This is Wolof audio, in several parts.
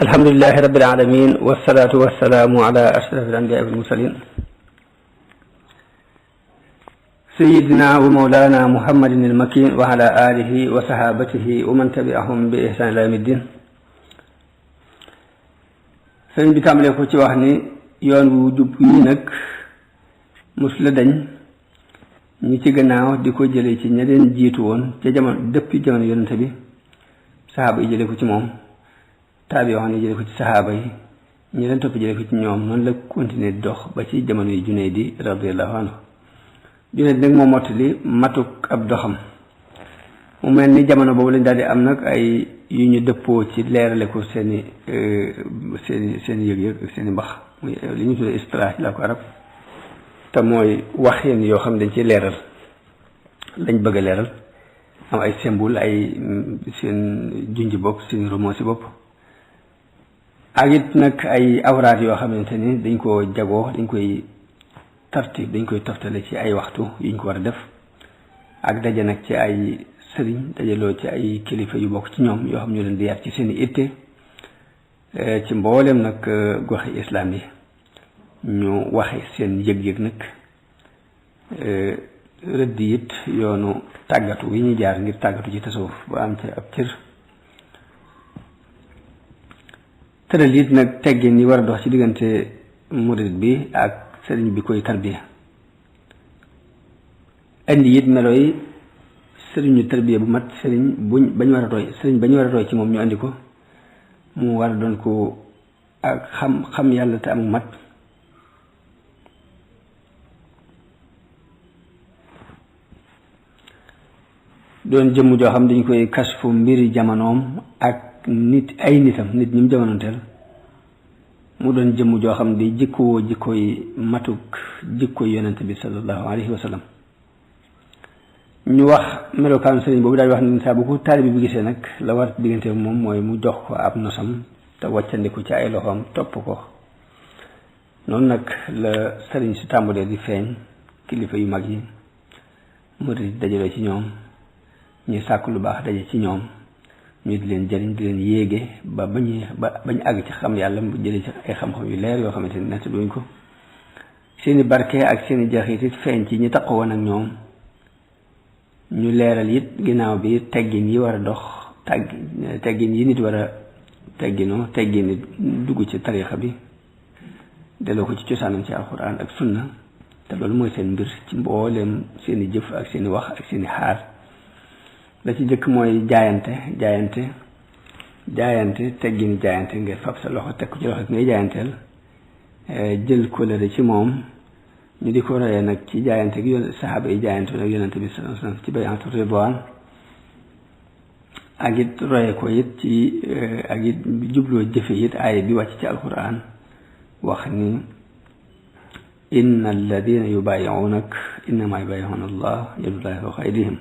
alhamdulillahi rabbil alamin wassalatu wassalamu ala ashrafil anbiya'i wal mursalin sayyidina wa mawlana muhammadin al makin wa ala alihi wa sahabatihi wa man tabi'ahum bi ihsan ila yawmiddin. sëriñ bi tàmbalee ko ci wax ni yoon wu jub yi nag mus la dañ ñi ci gannaaw di ko jële ci ña leen jiitu woon ca jamono depuis jamono yonente bi sahaaba yi jële ko ci moom, taabi wax ne jële ko ci sahaaba yi, ñi leen topp jële ko ci ñoom. noonu la continuer di dox ba ci jamono yi Junayd radiyallahu anhu. Junayd nag moo mottali matuk ab doxam. mu mel ni jamono boobu lañ daal di am nag ay yu ñu dëppoo ci leerale ko seeni yëg-yëg ak seeni mbax, muy li ñu tuddee istilaax ci la ko arab, te mooy waxin yoo xam dañ ci leeral lañ bëgg a leeral, am ay symbole, ay seen junji bopp, seen romo si bopp, ak it nag ay awraat yoo xamante ni dañ koo jagoo, dañ koy tartib, dañ koy toftale ci ay waxtu yuñ ko war a def, ak daje nag ci ay sëriñ, dajaloo ci ay kilifa yu bokk ci ñoom yoo xam ñu leen di yar ci seen i itte ci mboolem nag goxi islam yi, ñu waxe seen yëg-yëg nag rëdd it yoonu tàggatu wi ñuy jaar ngir tàggatu ci tasawuf ba am ci ab cër, tëral it nag teggin yi war a dox ci diggante murid bi ak sëriñ bi koy tarbiya, indi it melo yi sëriñu tarbiya bu mat, sëriñ bañ war a roy ci moom ñu andi ko, mu war a doon ko ak xam yàlla te amul mat, doon jëmm joo xam dañ koy kasfu mbiri jamonoom ak nit ñi mu jamonoonteel, mu doon jëmm joo xam di jikkoo jikkoy matuk jikkoy yonent bi sallallahu alayhi wa sallam. ñu wax melokaanu sëriñ boobu daal di wax ni saa bu ko taalibe bi gisee nag la war diggante moom mooy mu jox ko ab nosam te wàccandiku ci ay loxoom topp ko. noonu nag la sëriñ si tàmbalee di feeñ, kilifa yu mag yi murid dajaloo ci ñoom, ñuy sàkk lu baax daje ci ñoom, ñu di leen jëriñ, di leen yéege ba bañ àgg ci xam yàlla mu jëlee ci ay xam-xam yu leer yoo xamante ni nett duñ ko. seeni barke ak seeni jeexit it feeñ ci ñi taqoo woon ak ñoom. ñu leeral it ginnaaw bi teggin yi war a dox, teggin yi nit war a tegginoo, teggin yi dugg ci tarixa bi, delloo ko ci cosaanam ci alxuraan ak sunna, te loolu mooy seen mbir ci mbooleem seeni jëf ak seeni wax ak seeni xaar. la ci jëkk mooy jaayante teggin jaayante ngir fab sa loxo teg ko ci loxo ngay jaayanteel, jël kóllëre ci moom, ñu di ko royee nag ci jaayante gi saxaaba yi jaayante nag yonente bi sallallahu alayhi wasallam ci bay'atu ridwaan, ak it royee ko it ci ak it jubloo jëfe it aaya bi wàcc ci alquran wax ni inna alladina yubayi'unak innama yubayi'una allah yadullahi fawqa aydihim.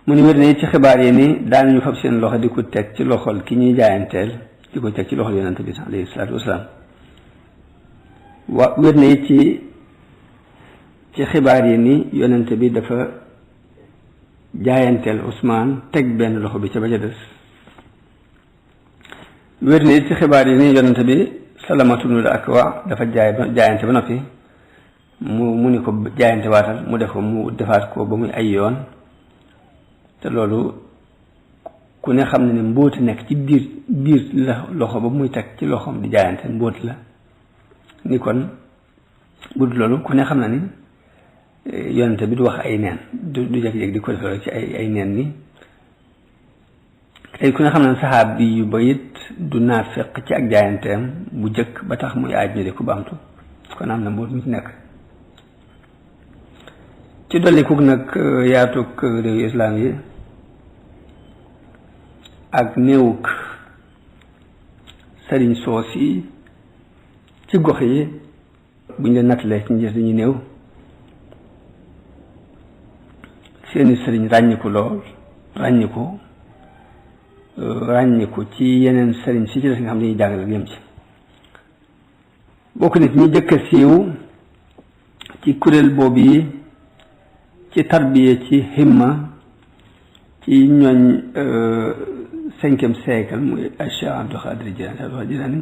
mu ni wér ne ci xibaar yi ni daanuñu fab seen loxo di ko teg ci loxol ki ñuy jaayanteel, di ko teg ci loxol yonente bi alayhi salaatu wasalaam. wér ne it ci xibaar yi ni yonente bi dafa jaayanteel Usmaan teg benn loxo bi ca ba ca des. wér na it ci xibaar yi ni yonente bi Salamatu bnul Akwa dafa jaayante ba noppi mu ni ko jaayante waatal, mu def ko, mu defaat ko ba muy ay yoon. te loolu ku ne xam ne ne mbóoti nekk ci biir la loxo ba muy teg ci loxoom di jaayante mbóot la ni kon bu dul loolu ku ne xam na ni yonente bi du wax ay neen, du jékki-jékki di ko defee ci ay neen ni tey ku ne xam na ne saxaab bi yu ba it du naafeq ci ak jaayanteem bu jëkk ba tax muy aaj ñu de ku baamtu, kon am na mbóot mu ci nekk. ci dolli kuk nag yaatuk réewu islam yi ak néewuk sëriñ soos yi ci gox yi buñ leen nattalee ci njës dañuy néew, seeni sëriñ ràññiku lool, ràññiku ci yeneen sëriñ si ci des nga xam ne dañuy jàngale yem ci. bokk nit ñi jëkk a siiw ci kuréel boobu yi ci tarbiya ci himma ci ñooñ 5e siècle muy Cheikh Abdul Qadir Jilani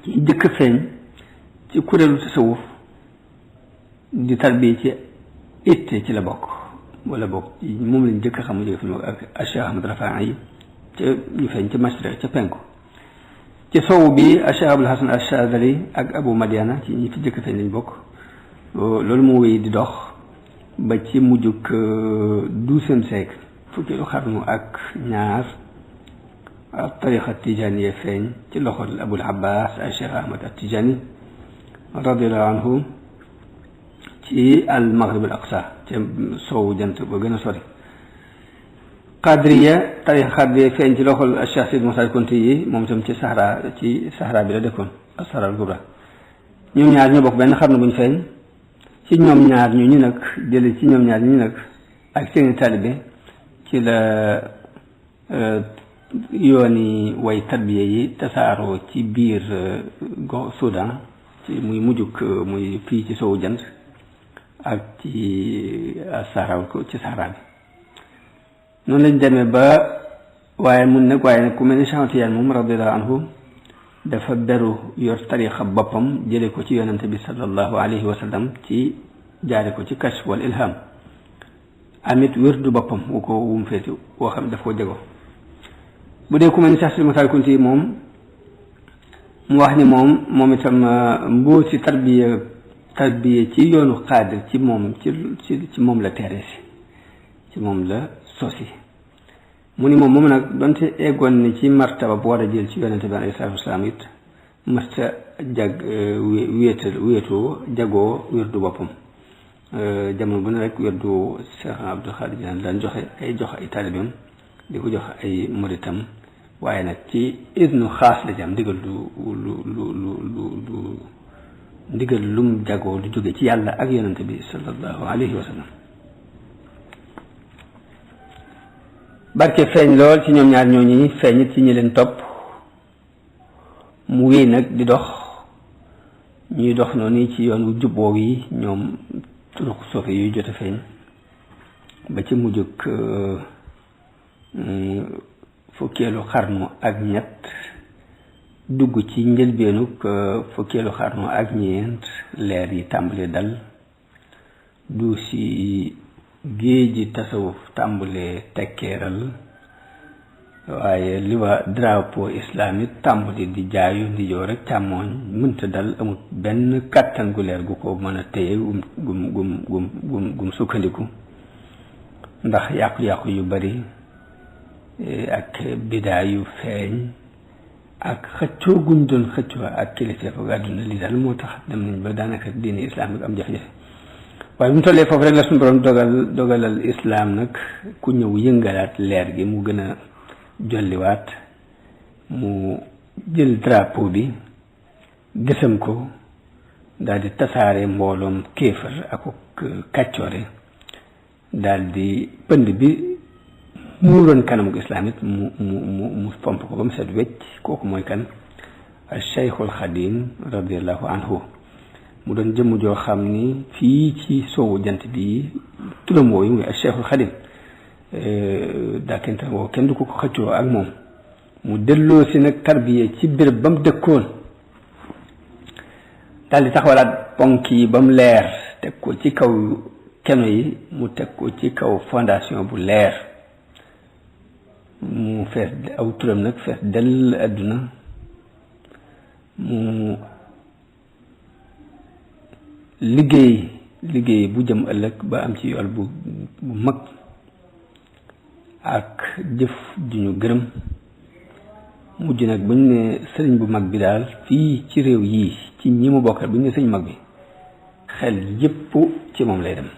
ci jëkk feeñ ci kuréelu tasawuf di tarbiya ci itte ci la bokk wala bokk moom lañ jëkk xam jóge fi mu ak Cheikh Ahmad Rafa'i ca ñu feeñ ca Mashriq ca penku ci sowu bi Cheikh Abul Hasan Ash-Shadhili ak Abu Madiana ci ñi fi jëkk feeñ lañ bokk loolu moo wéy di dox ba ci mujjug 12e siècle fukkeelu xarnu ak ñaar tariqa tijaniya feeñ ci loxol Abul Abbas ay Cheikh Ahmad at-Tijani radiyallahu anhu ci al maghrib al aqsa ci soowu jant ba gën a sori qadriya tariqa qadriya feeñ ci loxol Cheikh Sidi Muxtaar Kunti yi moom itam ci Sahara bi la dëkkoon as-Sahara al-Kubra ñoom ñaar ñoo bokk benn xarnu buñ feeñ ci ñoom ñaar ñu nag jële ci ñoom ñaar ñu nag ak seeni taalibe ci la yooni way tarbiya yi tasaaroo ci biir Soudan ci muy mujjug muy fii ci sowu jant ak ci Sahara ci Sahara bi noonu lañ demee ba waaye nag ku mel ni Cheikh Tijaan moom radiyallahu anhu dafa beru yor tariqa boppam jële ko ci yonente bi sallallahu alayhi wa sallam ci jaare ko ci kashf wal ilham amit wérdu boppam wu ko wum féeti woo xam daf ko jego bu dee ku mel ni Cheikh Sidi Muxtaar Kunti moom mu wax ni moom itam mbooti tarbiya ci yoonu xaadir ci moom la teere ci moom la sosi mu ni moom nag donte eggoon ni ci martaba bu war a jël ci yonente bi alayhi salaatu wasalaam it masta wéetoo jagoo wérdu boppam jamono bu ne rek wérdu Cheikh Abdul Qadir Jilani daan jox ay taalibeem di ko jox ay muritam waaye nag ci idnu xaas la jam ndigal ndigal lum jagoo lu jóge ci yàlla ak yonente bi sallallahu alayhi wa sallam barke feeñ lool ci ñoom ñaar ñooñu feeñit ci ñi leen topp mu wéy nag di dox ñuy dox noonu ci yoon wu jub woow yi ñoom turuq sofe yuy jot a feeñ ba ci mujjug fukkeelu xarnu ak ñett dugg ci njëlbeenug fukkeelu xarnu ak ñeent leer yi tàmbale dal du si géeji tasawuf tàmbale tekkeeral waaye li wa drapeau islamique tàmbale di jaayu ndijoo rek càmmooñ mënta dal amut benn kàttan gu leer gu ko mën a téye gum sukkandiku ndax yàqu-yàqu yu bari ak bidaa yu feeñ ak xëccoo guñ doon xëccoo ak kilifteef ak àdduna li daal moo tax dem nañ ba daanaka diine islamique am jafe-jafe waaye bu mu tollee foofu rek la suñu borom dogalal islam nag ku ñëw yëngalaat leer gi mu gën a jolliwaat mu jël drapeau bi gësam ko daal di tasaare mbooloom kéefar ak kàccoore daal di pënd bi muuroon kanamu islam it mu pomp ko ba mu set wecc kooku mooy kan al Cheikhul Xadim radiallahu anhu mu doon jëmm joo xam ni fii ci soowu jant bi turam wooyu muy al Cheikhul Xadim daakentam woo kenn du ko xëccoo ak moom mu delloo si nag tarbiya ci béréb ba mu dëkkoon daal di taxawalaat ponk yi ba mu leer teg ko ci kaw keno yi mu teg ko ci kaw fondation bu leer mu fees aw turam nag fees dell àdduna mu liggéey bu jëm ëllëg ba am ci yool bu mag ak jëf ju ñu gërëm mujj nag buñ ne sëriñ bu mag bi daal fii ci réew yii ci ñi mu bokkal buñ ne sëriñ mag bi xel yépp ci moom lay dem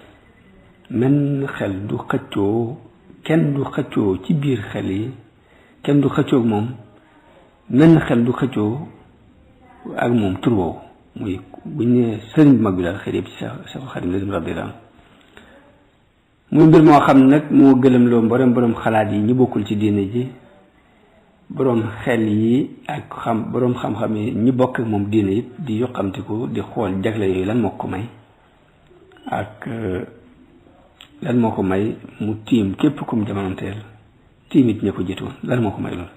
menn xel du xëccoo kenn du xëccoo ci biir xel yi kenn du xëccoo ak moom menn xel du xëccoo ak moom tur woowu muy buñ ne sëriñ bu mag bi daal xel yépp ci Seexul Xadiim la dem radiyallaahu anhu muy mbir moo xam nag moo gëlëm loo borom xalaat yi ñi bokkul ci diine ji borom xel yi ak borom xam-xam yi ñi bokk ak moom diine it di yoqamtiku di xool jagle yooyu lan moo ko may ak lan moo ko may mu tiim képp kum jamonoonteel tiimit ña ko jiitu woon lan moo ko may loolu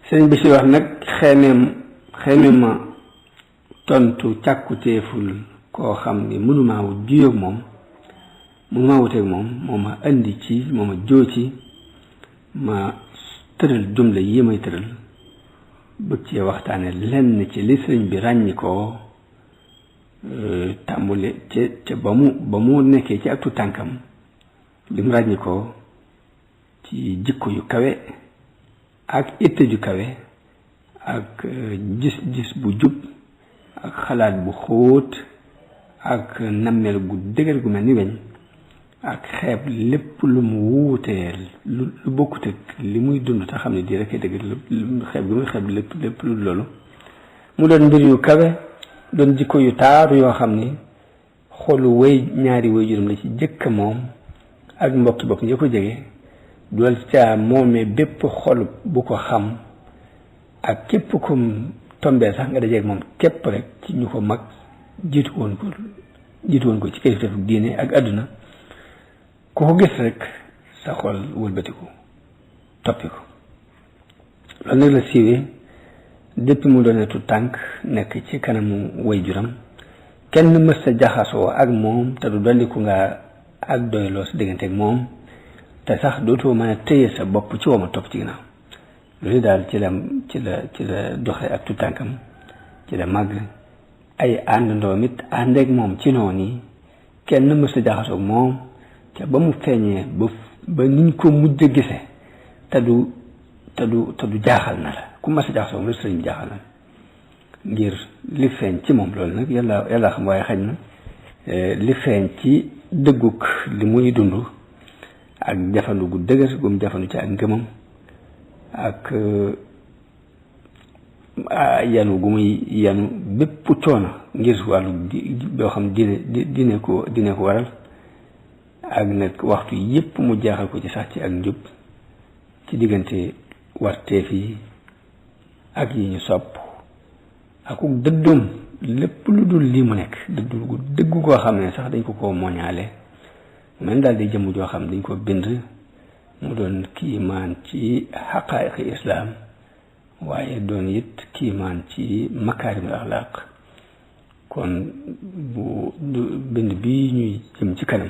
sëriñ bi si wax nag xeemeem ma tontu càkkuteeful koo xam ni mënumaa juyoog moom mënumaa wuteeg moom moo ma andi ci moo ma joo ci ma tëral jumla yi may tëral bëgg cee waxtaane lenn ci li sëriñ bi ràññi koo tàmbule ca ba mu nekkee ci aktu tànkam li mu ràññi koo ci jikko yu kawe ak itte ju kawe ak gis bu jub ak xalaat bu xóot ak nammeel gu dëgër gu mel ni weñ ak xeeb lépp lu mu wuuteel lu bokkut ak li muy dund te xam ne di rekk dëgg xeeb gi muy xeeb lépp lu loolu mu doon mbir yu kawe doon jikko yu taaru yoo xam ni xolu ñaari way juróom la ci jëkk moom ak mbokki bopp ñi ko jege dool caa moomee bépp xol bu ko xam ak képp kum tombee sax nga dajeeg moom képp rek ci ñu ko mag jiitu woon ko ci kilifteef diine ak àdduna ku ko gis rek sa xol wëlbatiku toppi ko loolu nag la siiwee depuis mu dooneetu tànk nekk ci kanamu way juram kenn mës sa jaxasoo ak moom te du dolliku nga ak doyloo sa diggante ak moom te sax dootoo mën a téye sa bopp ci woma topp ci ginnaaw loolu daal ci la doxe ak tu tànkam ci la màgg ay àndandoom it ànd ak moom ci noonu yi kenn mës sa jaxasoo ak moom te ba mu feeñee ba niñ ko mujj a gise te du jaaxal na la ku mas a jaxasoo moom la sëriñ jaaxal na ngir li feeñ ci moom loolu nag yàlla xam waaye xañ na li feeñ ci dëgguk li muy dund ak jafandu gu dëgër gum jafandu ci ak ngëmam ak yanu gu muy yanu bépp coono ngir wàllu boo xam dine ko waral ak nag waxtu yépp mu jaaxal ko ci sax ci ak njub ci diggante warteef yi ak yi ñu sopp ak dëddum lépp lu dul lii mu nekk dëggu koo xam ne sax dañ ko moñaale man daal di jëmm joo xam dañ ko bind mu doon kiimaan ci xaqaayiqi islaam waaye doon it kiimaan ci makaarimul axlaaq kon bu bind bi ñuy jëm ci kanam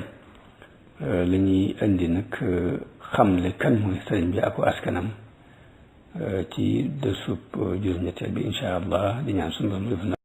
la ñuy indi nag xamle kan mooy sëriñ bi ak askanam ci dërsub juróom-ñetteel bi incha allah di ñaan sunu borom